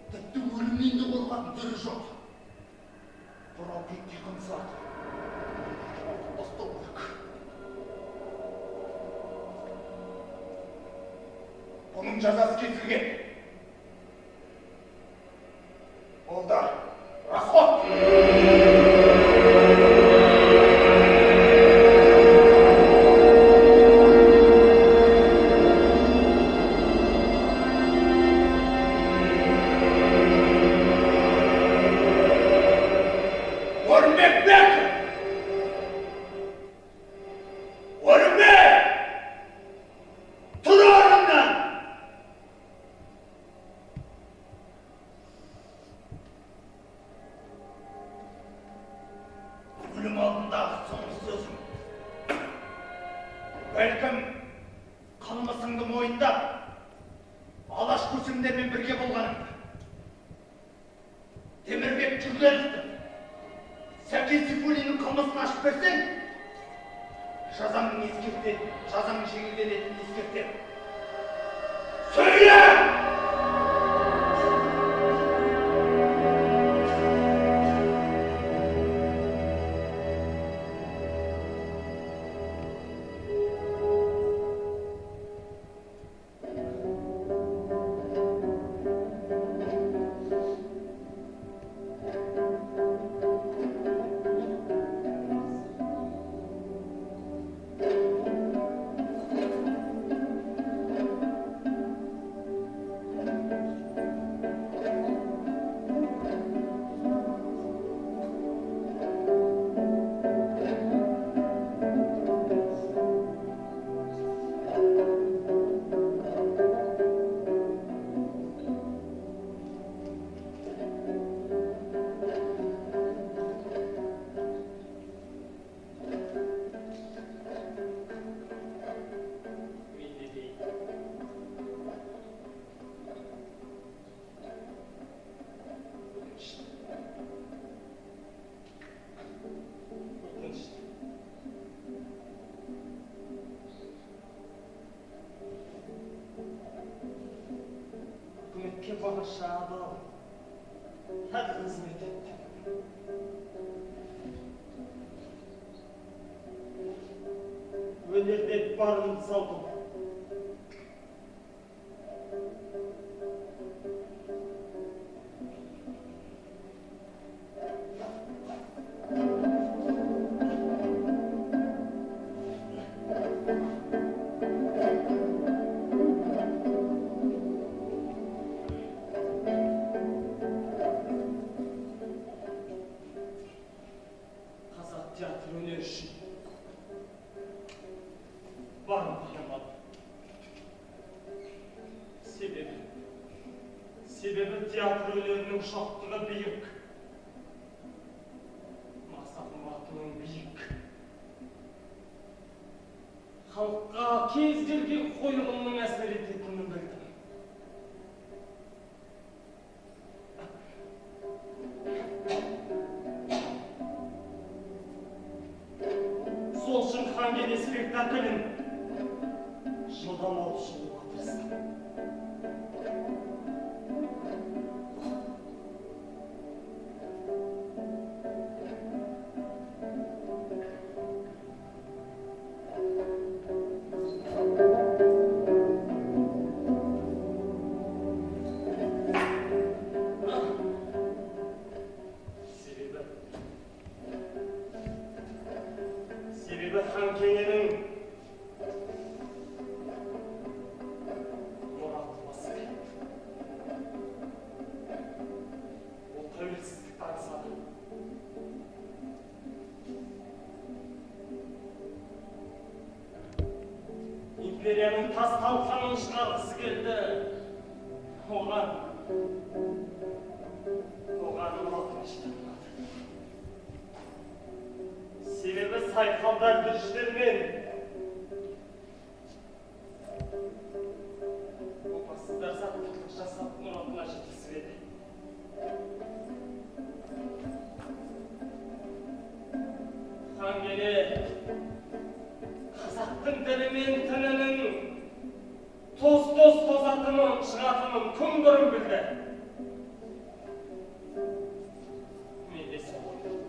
тіпті өлімнен де қорқатын түрі жоқ. Бұрау бетке қымсады. Атып тастау керек. Бұның жазасы кесілген. Ол да расход. Орынбек Беков! Орынбек! Тұр орныңнан! Өлім алдындағы соңғы сөзім. Бәлкім, қылмысыңды мойындап, Алаш көсемдерімен бірге болғаныңды, Темірбек Жүргеновті, Сәкен Сейфуллиннің қылмысын ашып берсең, жазаңның ескерте, жазаң жеңілденетінін ескертемін. Сөйле!
Мен не дейін? Өкінішті. Өкінішті. Үкіметке барынша адал, әділ қызмет еттім. Өнерде барымды салдым. Қазақ театр өнері үшін барымды аямадым. Себебі театр өнерінің шоқтығы биік, мақсаты мұратының биік. Халыққа кез келген қойылымның әсер ететінін білдім. Сол үшін Хан Кене спектаклін жылдам алып шығуға тырыстым. Себебі Хан Кененің мұраты басқа еді. Ол тәуелсіздікті аңсады. Империяның тас талқанын шығарғысы келді. Оған мұратын шығармады. Себебі сайқалдар дүріштермен опасыз.
Хан Кене қазақтың тілі мен тінінің тоз-тоз тозатынын, шығатынын кім бұрын білді? Мен де сол ойдамын.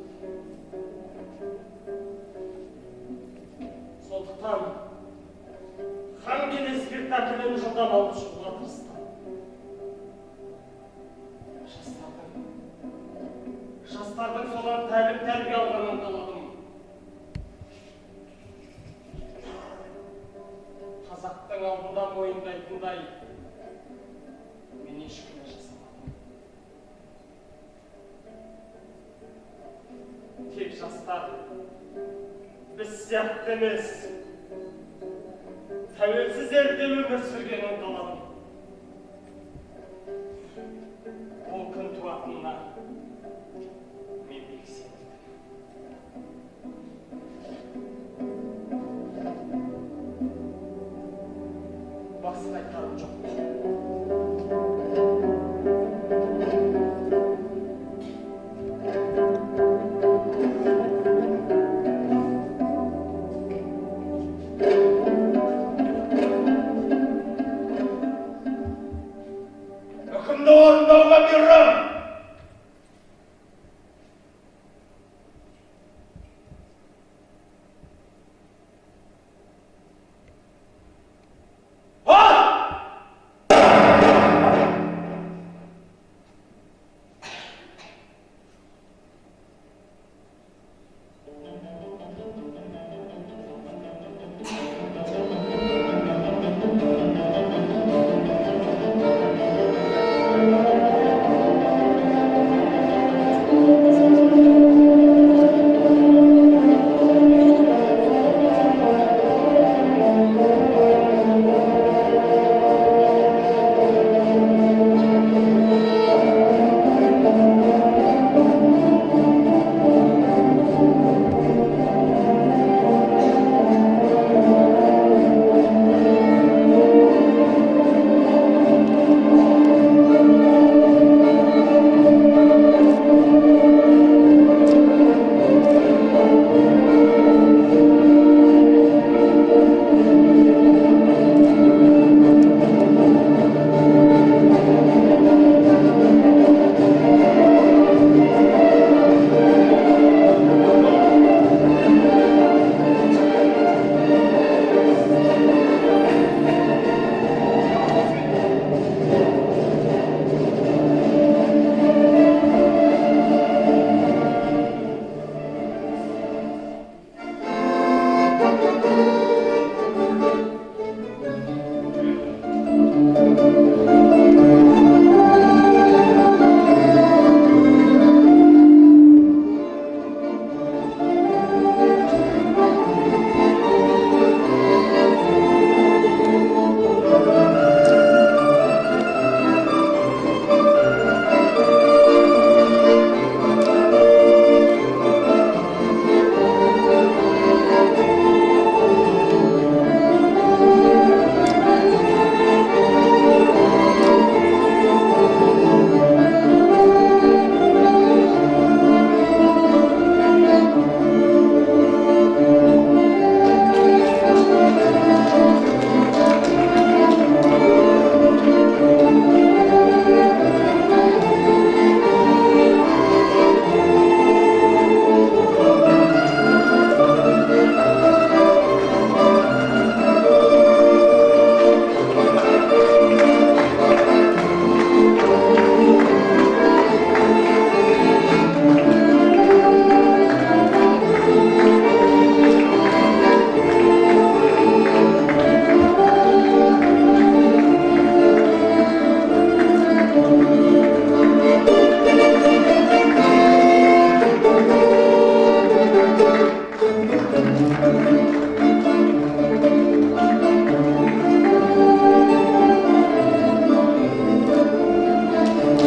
Сондықтан Хан Кене спектаклін жылдам алып шығуға тырыстым. Жастардың содан тәлім тәрбие алғанын қаладым. Қазақтың алдында мойындайтындай мен еш күнә жасамадым. Тек жастар біз сияқты емес, тәуелсіз елде өмір сүргенін қаладым. Ол күн туатынына мен бек сендім. Басқа айтарым жоқ.
Үкімді орындауға бұйырам. Ат!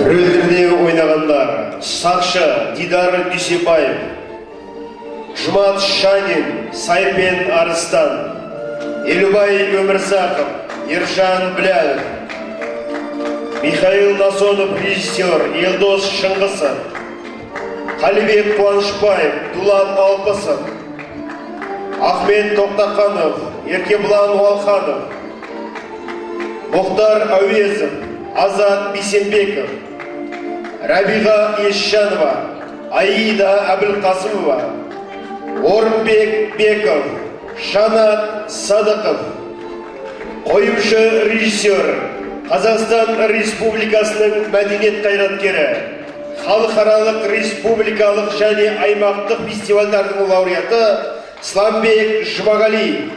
Рөлдерде ойнағандар: Сақшы Дидар Дүйсебаев, Жұмат Шанин, Сайпен Арыстан, Елубай Өмірзақов, Ержан Біләлов, Михаил Насонов режиссер, Елдос Шыңғысов, Қалибек Қуанышбаев, Дулат Алпысов, Ахмет Тоқтақанов, Еркебұлан Уалханов, Мұхтар Әуезов, Азат Бейсенбеков, Рабиға Есжанова, Аида Әбілқасымова, Орынбек Беков, Жанат Садықов. Қоюшы режиссер, Қазақстан Республикасының мәдениет қайраткері, халықаралық, республикалық және аймақтық фестивальдардың лауреаты Сламбек Жұмағали.